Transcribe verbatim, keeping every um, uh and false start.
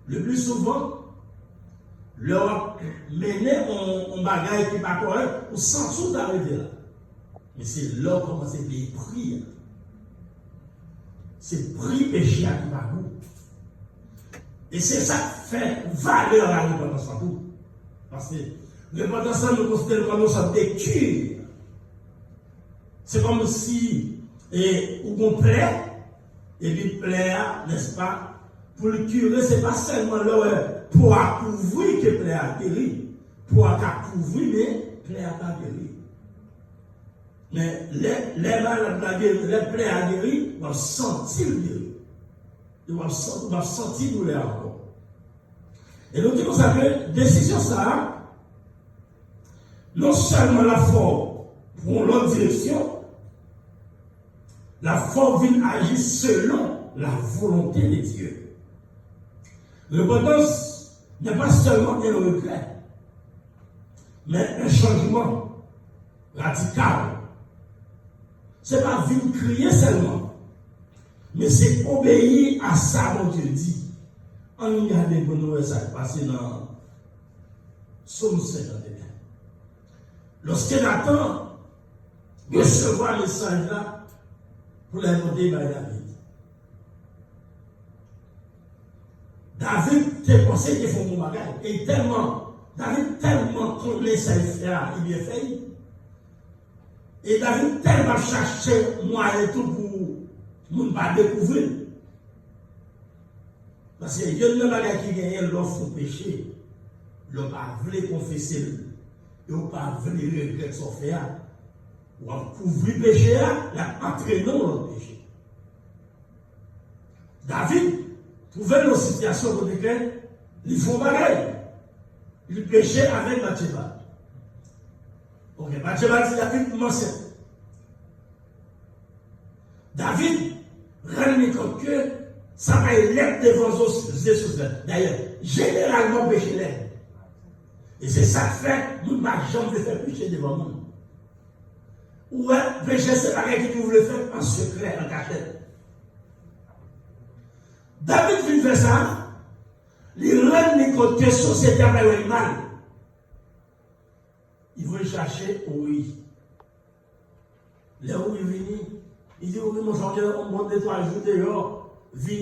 Le pli souvan, lè w ap mennen yon, yon bagay ki pa kòrèk, ou santi w ta rete la. Men se lè w kòmanse peye pri a. Se pri peche a ki pa gou. E se sa k fè valè a repantans lan tou. Paske repantans lan, nou konsidere l kòm yon sòt de ki. Se kòmsi, e, ou gon plè, epi plè a, nèspa, pou l kire, se pa sèlman lè w wè po a kouvri ke plè a geri. Po a ka kouvri, men plè a pa geri. Men lè, lè malad la geri, lè plè a geri, w ap santi l geri. E w ap san-, w ap santi doulè a ankò. E nou di konsa ke desizyon sa a, non sèlman l ap fè w pran yon lòt direksyon, l ap fè w vin aji selon la volonté de Dieu. Repentance n'est pas seulement un regret, mais un changement radical. Se pa vin kriye sèlman, men se obeyi a sa Bondye di. Ann gade pou nou wè sa k pase nan Sòm senkant e en. Lòske Natan resevwa mesaj la pou l al pote bay David, David te panse li te fè yon bon bagay. E tèlman, David tèlman konnen sa l fè a, li byen fè l. E David tèlman ap chache mwayen tou pou moun pa dekouvri l. Paske youn nan bagay ki genyen lè w fè yon peche, lè w pa vle konfese l, e w pa vle regrèt sa w fè a, w ap kouvri peche a, l ap antrene w nan peche. David twouve l nan sitiyasyon kote ke li fè yon bagay. Li peche avèk Batcheba. Ok, Batcheba di David, m ansent. David rann li kont ke sa pa lèd devan zye sou zye. Dayè, jeneralman peche lèd. E se sa k fè moun pa janm vle fè peche devan moun. Ou wè, peche se bagay ki tou vle fè an sekrè, an kachèt. David vin fè sa, li rann li kont ke sosyete a pa wè l mal. Li voye chache Ouri. Lè Ouri vini, li di Ouri, monchè, w gen yon bon de twa jou deyò, vini.